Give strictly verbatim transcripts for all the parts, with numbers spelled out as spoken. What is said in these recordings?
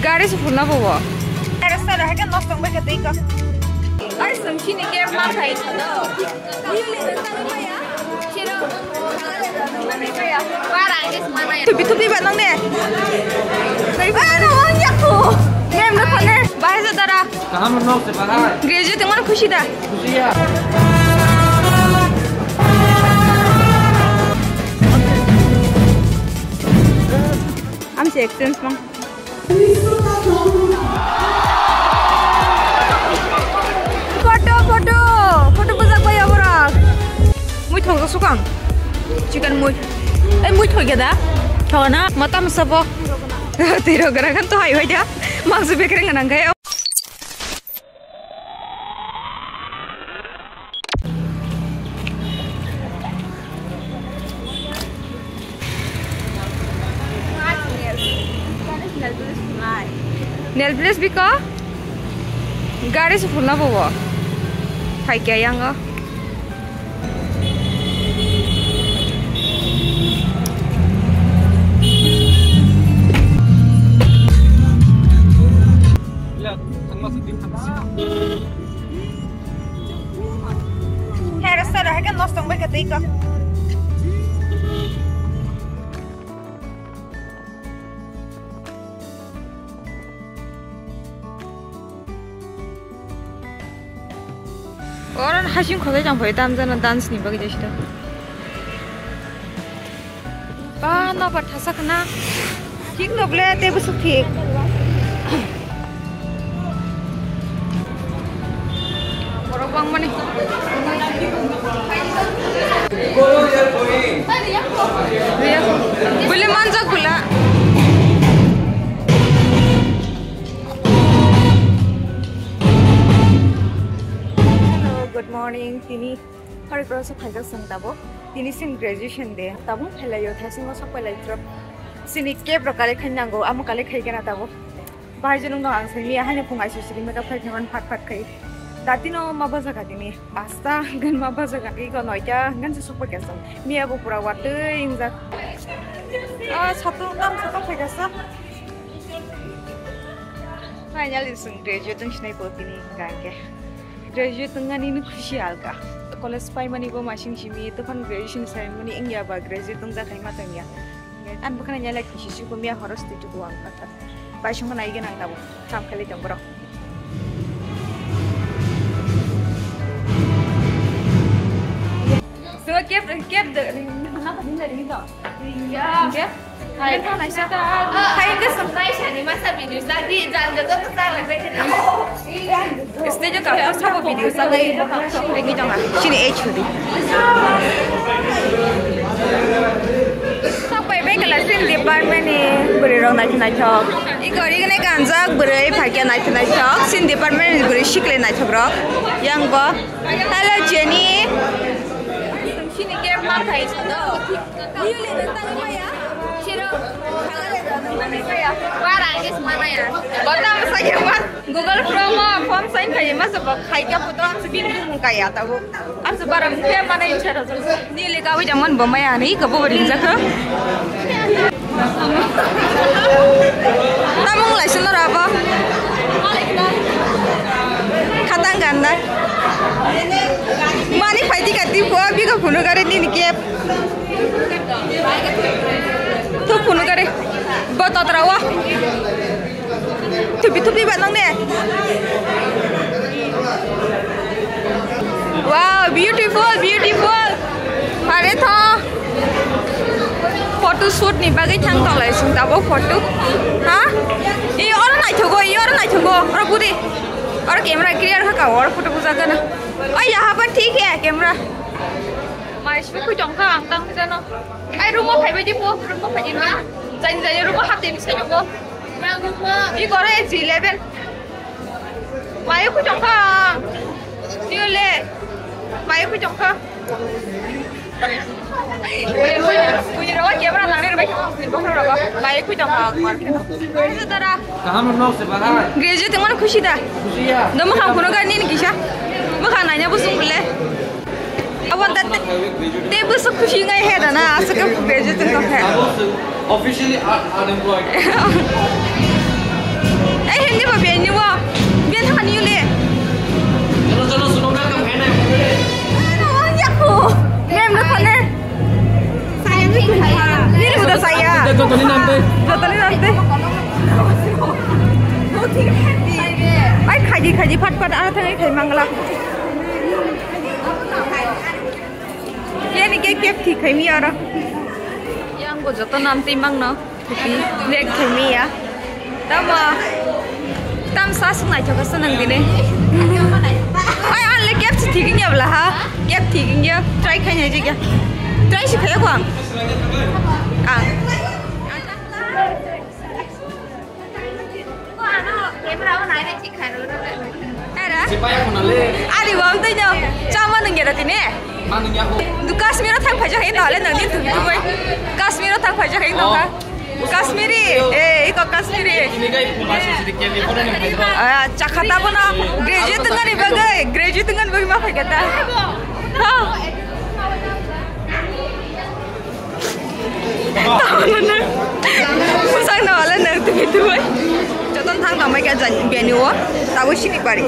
Gari se phulna bobo. Gari sala hake nosto wngkha tei ko. Ai song chini ke ma khai thodo. Thupi thupi ba nang ne. Ai no ang yakho. Nem no khone. Bahai sa dara. Kaham nok se bahai. Graduate wngmano khusi da? Khusi ya. Am se exchange mang. Photo, photo, photo bujak bai aborok. Mui thok sukang. Chicken mui. Ei mui thok da. Thok na. Mata masa bo. Tiro gara kan to hai bai da. Mangsu bekre nganang kai. Nail polish biko? Gari se phulna bobo. Phaikya yango. Hairstyle hai khe nosto wngbai kha tei kok. Oro hasing khosai tong phai tam jana dance ni bagwi jaisi da. Ba, nobar thasa khna. Thik no ble, tei bwswk thik. Borok bangmani. Bwle manjak bwla. Hello, good morning. Tini Hari koro se phaijak chwng tabuk. Tini chwng graduation day. Tabuk phelaio, thaisingo sok pailai throk. Chini cap rok collect khai nango, amo collect khai kena tabuk. Bahai jonong no ang sai miya haino phung aisuk siri makeup khai khe phat phat khai. Datino ma baja kha tini. Pasta gan ma baja kha, iko noita gan se sok paikha chwng. Miya bo pura watwi ingjak. Ah, satung tam satung phaikha sa. Finally chwng graduate wng sinai bo tini hwnkha hwnkhe. Graduate wngmani no khusi alka. College paimani bo masing simi, tokhan graduation ceremony wngya ba graduate wngjak hai ma tongya. Ang bwkhana nyalai khusi si bo miya horo stui tuku ang kha. Bai songkha nai gana ang tabuk. Sam khelai tong borok. So, kep, kep de, na ka din da ri to. Ya. Kep? Hai. Hai, kep. Hai, kep. Hai, sani masa video sa di, jan jaga sa la bai. Stage ka ko sabo video sa bai. Lagi jong ah. Sini age hudi. Sok pai bai kala sin department ni bwrwi rok naithok naithok. I gori gane ganjak bwrwi phaikya naithok naithok. Sin department ni bwrwi sikle naithok rok. Yang bo. Hello, Jenny. Sini ke mar khai sado. Bara ke mana ya? Bota masa ke mat. Google Chrome o phone sign khai ma se khai ka puto am se bin mung kaya ta bo. Am se bara mung ke mana ichha ra. Ni le ka wi jaman bo maya ni ka bo ring ja ka. Tamung lai sino ra ba. Khatang ganda. Mani phaidi kati po abi ka phunu gare nini kep. Tu phunu gare. Bo tatra wa. Thupi thupi ba nang ne. Wow, beautiful, beautiful. Hare tho. Photo shoot ni bagwi thang tong lai sung tabo photo. Ha? I oro naithogo, i oro naithogo. Oro budi. Oro camera clear kha ka, oro photo buja gana. Oi, yaha pa thik hai camera. Mai swi kui tong kha ang tang jano. Ai room o phai bai di po, room o phai di na. Jani jani room o hap de ni sai room o. I gore G eleven. Mayo ku chongkha. Niyo le. Mayo ku chongkha. Kuyi rawa camera nang re bai. Bokro rawa. Mayo ku chongkha. Kaham nok se bahai. Graduate wngmano khusi da? Khusi ya. Do mokhang phunukha nini kisa. Mokhang naina busung bole. Abo da te, te bwswk khusi ngai he da na, aswk khe graduate wng tong khe. Officially un-, unemployed. Ai khaidi khaidi phat phat ah thangwi khai mangla. Yani ke kep thi khai mi aro. Yang bo joto nam ti mangno. Thupi, nek thumi ya. Tamo. Tam sa sung nai choka sa nang dine. Ai, an le kep si thigin ya bla ha. Kep thigin ya. Try khai nai jiga. Try si khai ko ang. Ang. Era? Ari wam tui no. Chama nung ya tine. Du Kashmir thang phaijak hai no le nang ni thumi thumi. Kashmir thang phaijak hai no ha. Kashmiri, eh, iko Kashmiri. Ah, chakha ta bono graduate wngani bagwi, graduate wngani bagwi ma phaikha ta. Ha. Tamo nang. Musang na wala nang tumi tumi. Joton thang tong mai kha jan beni o. Tabo sini pari.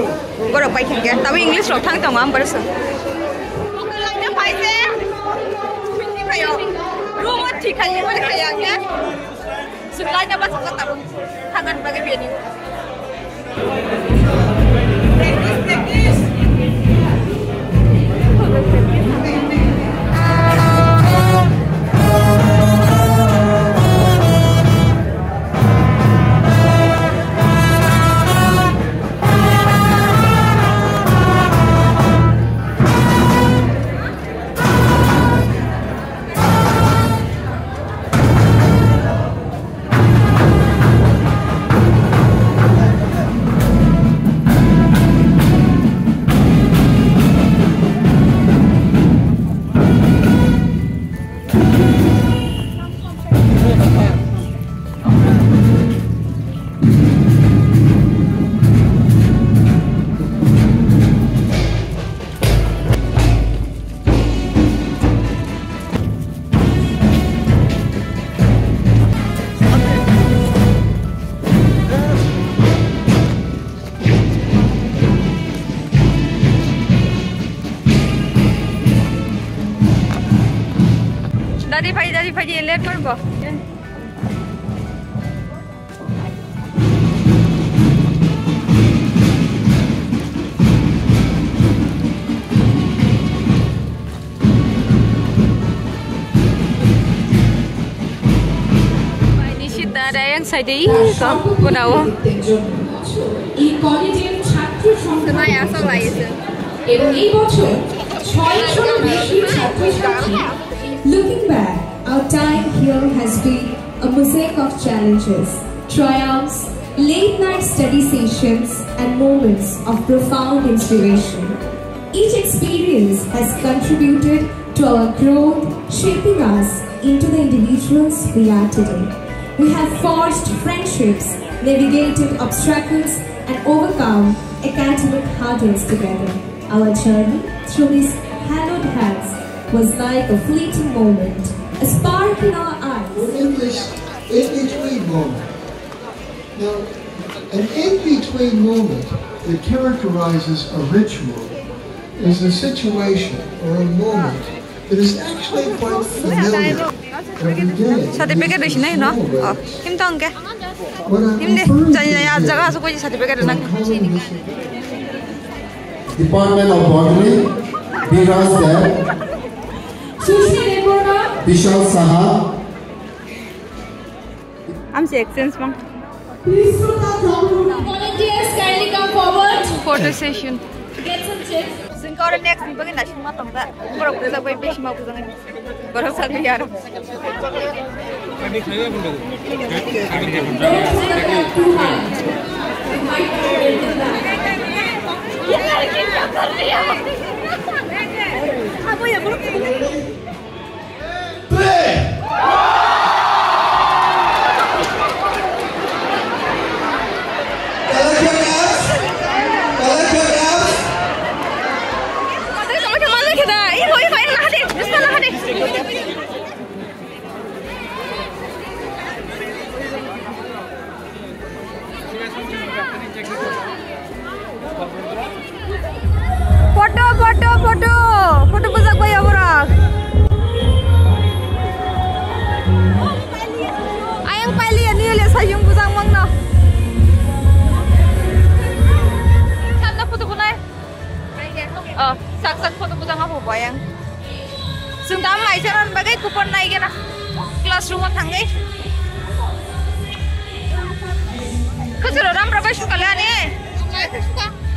Borok bai khe khe. Tabo English rok thang tong am borok. Room thik kha ni wala kha ya khe. Sung lai na ba sa tabo. Thangan bagwi beni. Dadi phai, dadi phai, di late korbo. Nishita Rayang saide ko kunao. এই কলেজের ছাত্র সংখ্যা এবং এই বছর ছয়শোরও বেশি ছাত্রছাত্রী। Looking back, our time here has been a mosaic of challenges, triumphs, late night study sessions, and moments of profound inspiration. Each experience has contributed to our growth, shaping us into the individuals we are today. We have forged friendships, navigated obstacles, and overcome academic hurdles together. Our journey through these hallowed halls was like a fleeting moment, a spark in our eyes. We're in this in-between moment. Now, an in-between moment that characterizes a ritual is a situation or a moment that is actually quite familiar every day. Certificate rwisi nai no? Oh, him to hwnkhe. Him de, jani jani ah jaga asuk bai certificate rwna. Department of Botany, Biraj Deb, Sushil Debbarma, Bishal Saha, Am se exchange mang. Volunteers, kindly come forward. Photo session. Get some chips. Singkore next ni bagwi naisingma tongda. Borok bujak bai bisi ma bujak ni. Borok sagwi aro. Don't throw the cup too high. It might not break the cup. Abo ya, borok. Three. Collection dance. Collection dance. Photo, photo, photo. Photo bujak bai ya borok. Ayang paili ya, niyole sayung bujak mangno. Kupon nai gana. Classroom o thangwi. Kajaro ram rabai sukale ani.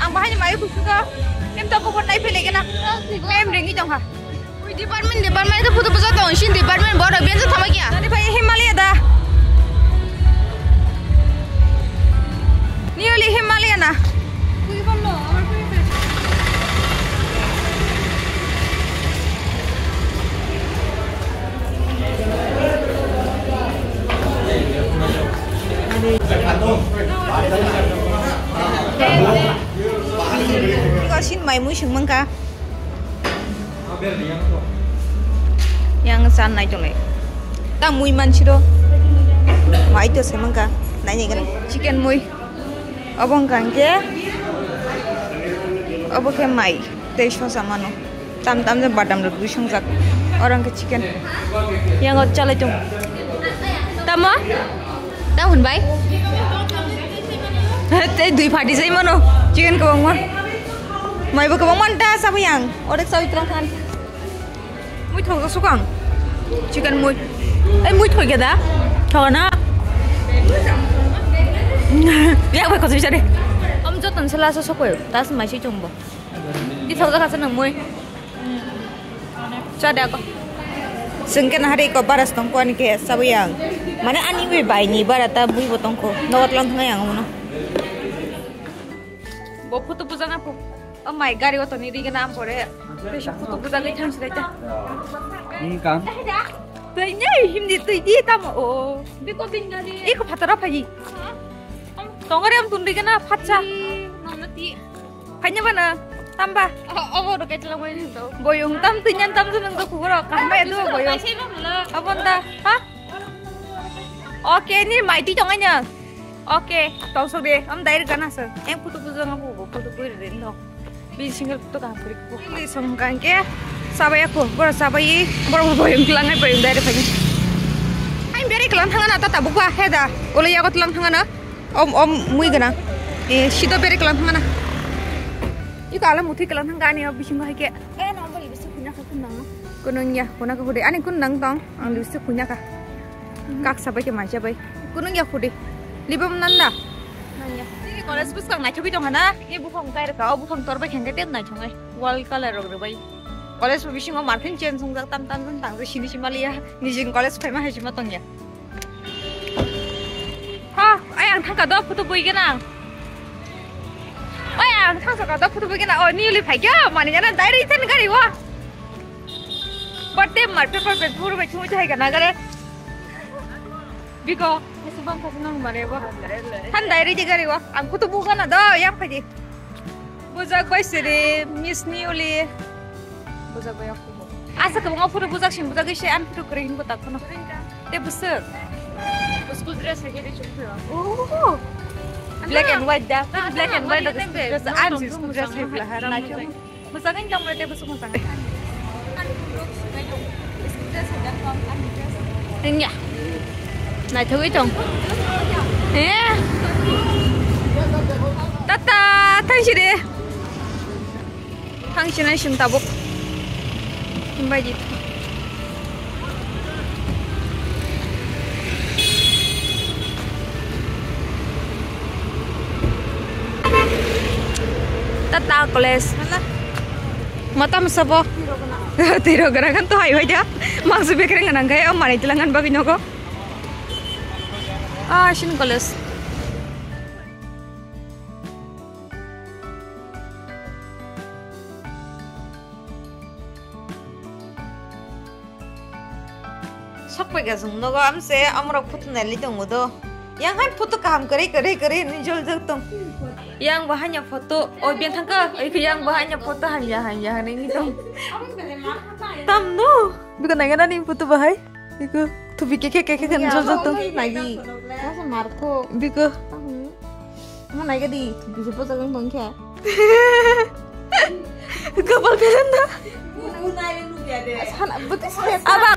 Ang bahai ni mai kusuka. Em to kupon nai phele gana. Mem ringi tongha. Department, department itu putu puja tong, shin department board, biasa sama kia. Tadi pai Himalaya da. Newly Himalaya na. Shin mai mui sing mangka. Yang san nai tole. Ta mui manchiro. Mai to se mangka. Nai ni gana. Chicken mui. Obo hwnkha hwnkhe, obo khe mai tei sosa mano. Tam tam je badam rok bisongjak. Oro hwnkhe chicken. Yang o chalai tongo. Tamo? Tamo hwn bai? Tei dui phati sai mano. Chicken kwbangma. Mai bo kwbangma ta sabo yang. Orek sawi twlang khan. Mui thok jasuk ang. Chicken mui. Ei mui thok ya da? Thok na? Yak bai kosi bisari. Om joton sela so sokoi. Tas mai si chumbo. Di thok jaka sa nang mui. Cha da ko. Sengke na hari ko baras tong ko ani ke sabu yang. Mane ani bai bai ni bara ta mui bo tong ko. Nogot lang thang yang mo no. Bo photo bujana po. Oh my, gari oto ni rigena am pore. Pesa photo bujagwi thang silai ta. Ni kam. Tui ni himdi tui di tamo o. Biko bin gari. Iko phatara phaji. Tongare am tun rigena phatsa. Nonno ti. Phanya bana tamba. Obo ro ketla mo ni to. Boyong tam tui nyan tam nang to khuboro kaham ya do boyong. Abonda ha? Oke, ni mai tui tong anya. Oke, tong sok de. Am dai gana sir. Eng photo pujo nga bu photo pui re no. Bi single photo ka pui ko. Ni song kan ke. Sabai ko, bor sabai, bor bor boyong tlang ai boyong dai re phani. Ai beri kelang thanga na ta tabuk ba he da. Ole ya ko tlang thanga na. Om om mui gana. E sito beri kelang thanga na. Iko ala muthi kelang thanga ani bising hai ke. Eh, number ibu sih punya ka kunang. Kunung ya, kuna ka hude. Ani kunang tong, ang ibu sih punya ka. Kak sabai ke maja bai. Kunung ya hude. Libam nanda. Nang ya. Ini college bus kang nacho bitong hana. Ini bukhang kai reka, oh bukhang tor bai khengke tem nacho ngai. Wall color rok rebai. College bisingo martin chen sung jak tam tam tam tang sini simaliya. Nijin college phaima hai sima tong ya. Ha, ayang thangka do photo bui gana. Oy, ang thangsa ka da photo bui gana. Oh, newly phai kya? Mani jana dai ri ten gari wa. Birthday mar paper pen photo bai thung jai gana gare. Biko, ese bang kasi nang mare wa. Han dai ri gari wa. Ang photo bui gana do, yang phai di. Bujak bai siri, Miss Newly. Bujak bai aku. Asa kwbangma photo bujak sing bujak se ani photo kwrwi hinwi tak phano. Te bwswk. School dress hai khe chukphio. Oh. Black and white da. Black and white da school dress. Ani school dress hai bla ha naikhe. Bwswk ani kamra te bwswk mochang. Engya. Naithogwi tong. Eh. Tata, thank you de. Thang sinai sum tabuk. Himbai di. Tata college. Mata masa bo. Tiro gara kan to hai bai dia. Mangsu bekreng nang kai, oh, mari tilangan bagi nogo. Ah, shin college. Sokphaikha chwng nogo amse amorok photo nailai tongo do. Yang hai photo kaham kwrwi kwrwi kwrwi hinwi joljak tong. Yang bo hanya photo, oi beng thangkha, oi khe yang bo hanya photo hamya hamya hinwi tong. Tamno? Biko naigana ni photo bahai? Biko thubi khe khe khe khe hinwi joljak tong. Nagi. Masa markho. Biko. Mo naigadi, bisi bojak wng tong khe. Kapal phelan da. Sana, bwtwi side. Aba.